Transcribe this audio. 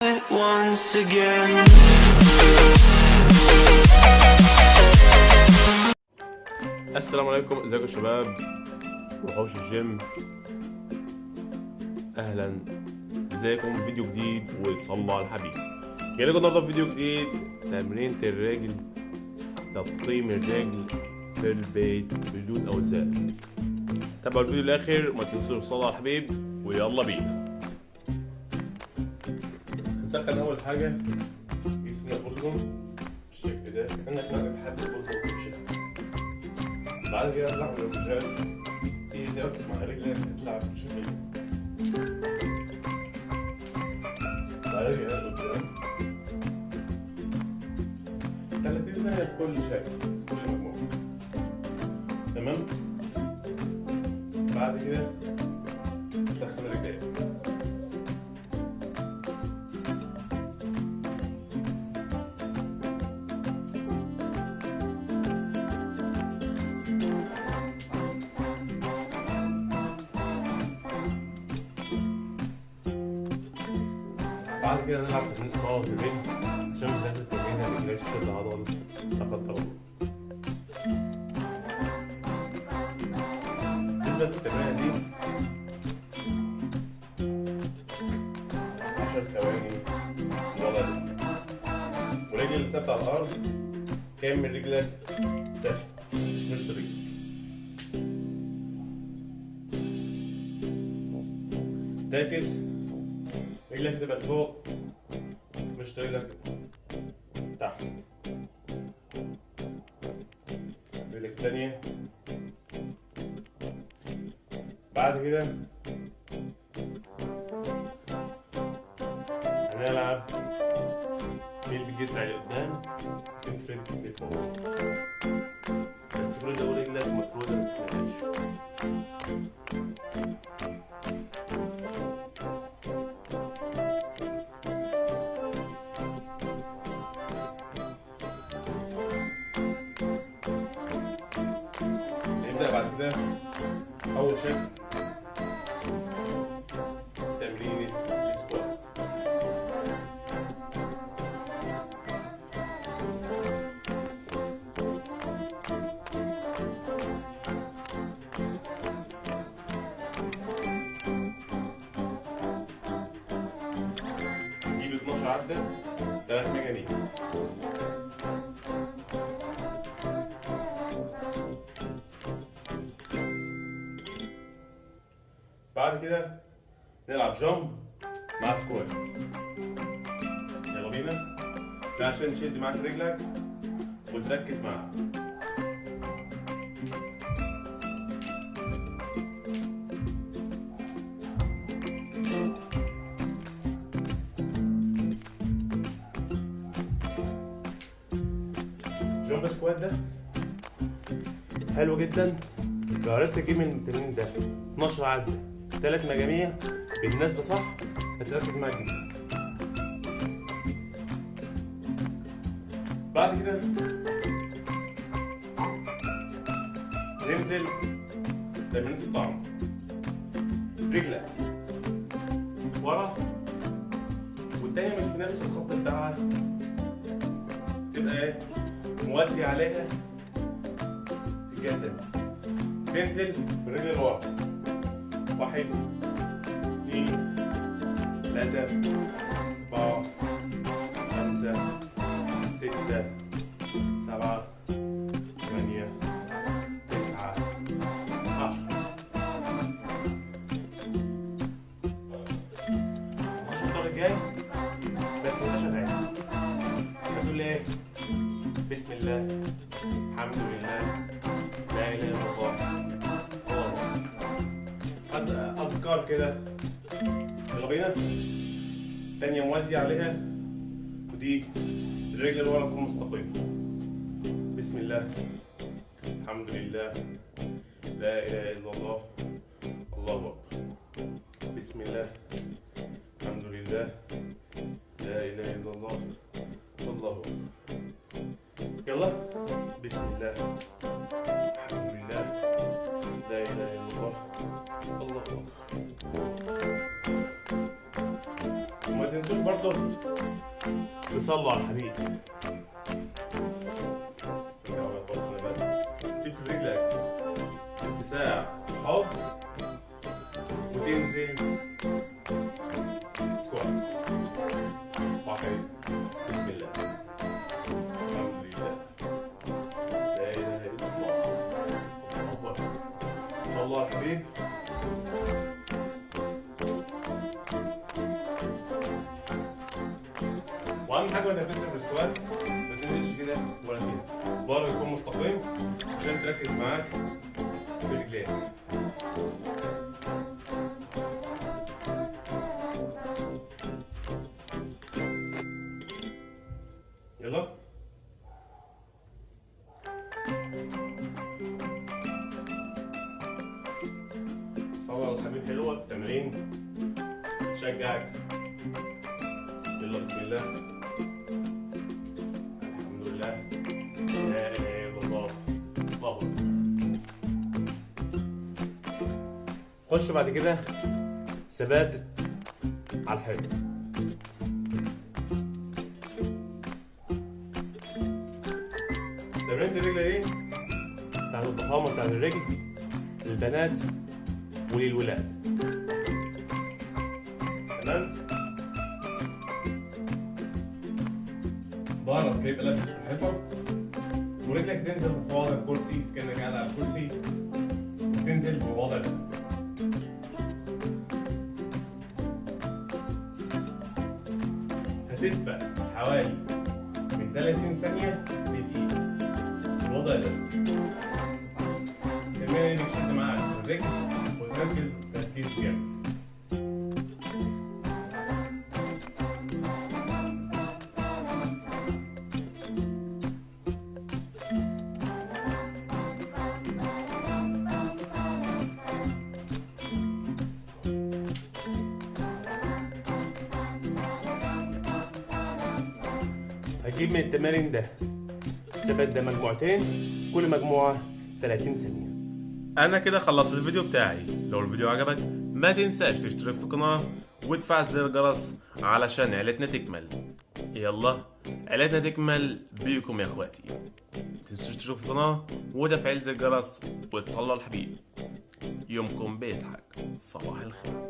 Once again. السلام عليكم، ازيكم يا شباب وحوش الجيم؟ اهلا، ازيكم؟ فيديو جديد وصلوا على الحبيب. جاي لكم النهارده فيديو جديد، تمرينة الرجل، تبطيم الرجل في البيت بدون اوزان. تابعوا الفيديو للاخر وما تنسوش تصلوا على الحبيب، ويلا بينا. هنسخن اول حاجة جسمنا كله بالشكل ده، كانك ماسك حد كله بالشكل. بعد كده اطلع من الرجال، ايدك مع رجلك اطلع بالشكل ده. بعد كده قدام 30 ثانية في كل شكل، في كل مجموعة. تمام؟ بعد كده سخن رجلك. بعد كده نلعب تمرين قوة في الرجل، عشان في آخر التمرين ما بيجيلكش شد عضل لا قدر الله. بالنسبة في التمرينة دي 10 ثواني ولا رجل، ورجل اللي ثابتة على الأرض كمل رجلك تحت، مش رجلك. تعكس رجلك تبقى لفوق، مش رجلك تحت. رجلك التانية. بعد كده هنلعب ميل بالجسم لقدام، تفرد لفوق، بس كل ده ورجلك مفرودة متفردش. نبدأ بعد كده أول شكل تمرين ال squat. نجيب 12 عدة، 3 مجاميع. بعد كده نلعب jump مع squat. يلا بينا. ده عشان تشد معاك رجلك وتركز معاها. jump squat ده حلو جدا لو عرفت تجيب من التمرين ده 12 عدة 3 مجاميع بالنسبة صح، هتركز معاك جدا. بعد كده ننزل تمرينة الطعام. رجلك ورا والتانية مش بنفس الخط بتاعها، تبقى ايه موازية عليها الجهة التانية. تنزل بالرجل اللي ورا، 1 2 3 4 5 6 7 8 9 10. نخش الدور الجاي بس انت شغال. هتقول ايه؟ بسم الله، الحمد لله، لا اله الا الله، الله. أذكار كده. يلا بينا. تانية موازية عليها، ودي الرجل اللي ورا تكون مستقيمة. بسم الله، الحمد لله، لا إله إلا الله، الله أكبر. بسم الله، الحمد لله، لا إله إلا الله، الله أكبر. يلا. بسم الله، الحمد لله، لا إله إلا الله، الله أكبر. وما تنسوش برضه برضه تصلوا على الحبيب. تفرد رجلك اتساع حوض وتنزل squat. واحد، بسم الله، الحمد لله، لا اله الا الله، الله اكبر، صلوا على الحبيب. واهم حاجة وانت بتنزل في ال squat ما تنزلش كده ولا كده، ظهرك يكون مستقيم عشان تركز معاك في رجليك. يلا صلوا على الحبيب. حلوة التمرين، تشجعك. يلا بسم الله، الحمد لله، لا اله الا الله، الله اكبر. خش بعد كده ثبات على الحيط. تمرينة الرجل دي بتاعت الضخامة بتاعت الرجل للبنات وللولاد. تمام؟ ظهرك هيبقى لابس في الحيطة، ورجلك تنزل في وضع الكرسي كأنك قاعد على الكرسي، وتنزل بالوضع ده. هتثبت حوالي من 30 ثانية لدقيقة الوضع ده. التمرين دي بتشد معاك الرجل وتركز تركيز جامد. هجيب من التمارين ده الثبات ده مجموعتين، كل مجموعة 30 ثانية. أنا كده خلصت الفيديو بتاعي. لو الفيديو عجبك ما تنساش تشترك في القناة وتفعل زر الجرس علشان عيلتنا تكمل. يلا عيلتنا تكمل بيكم يا اخواتي. تنسوش تشتركوا في القناة وتفعيل زر الجرس وتصلوا على الحبيب. يومكم بيضحك. صباح الخير.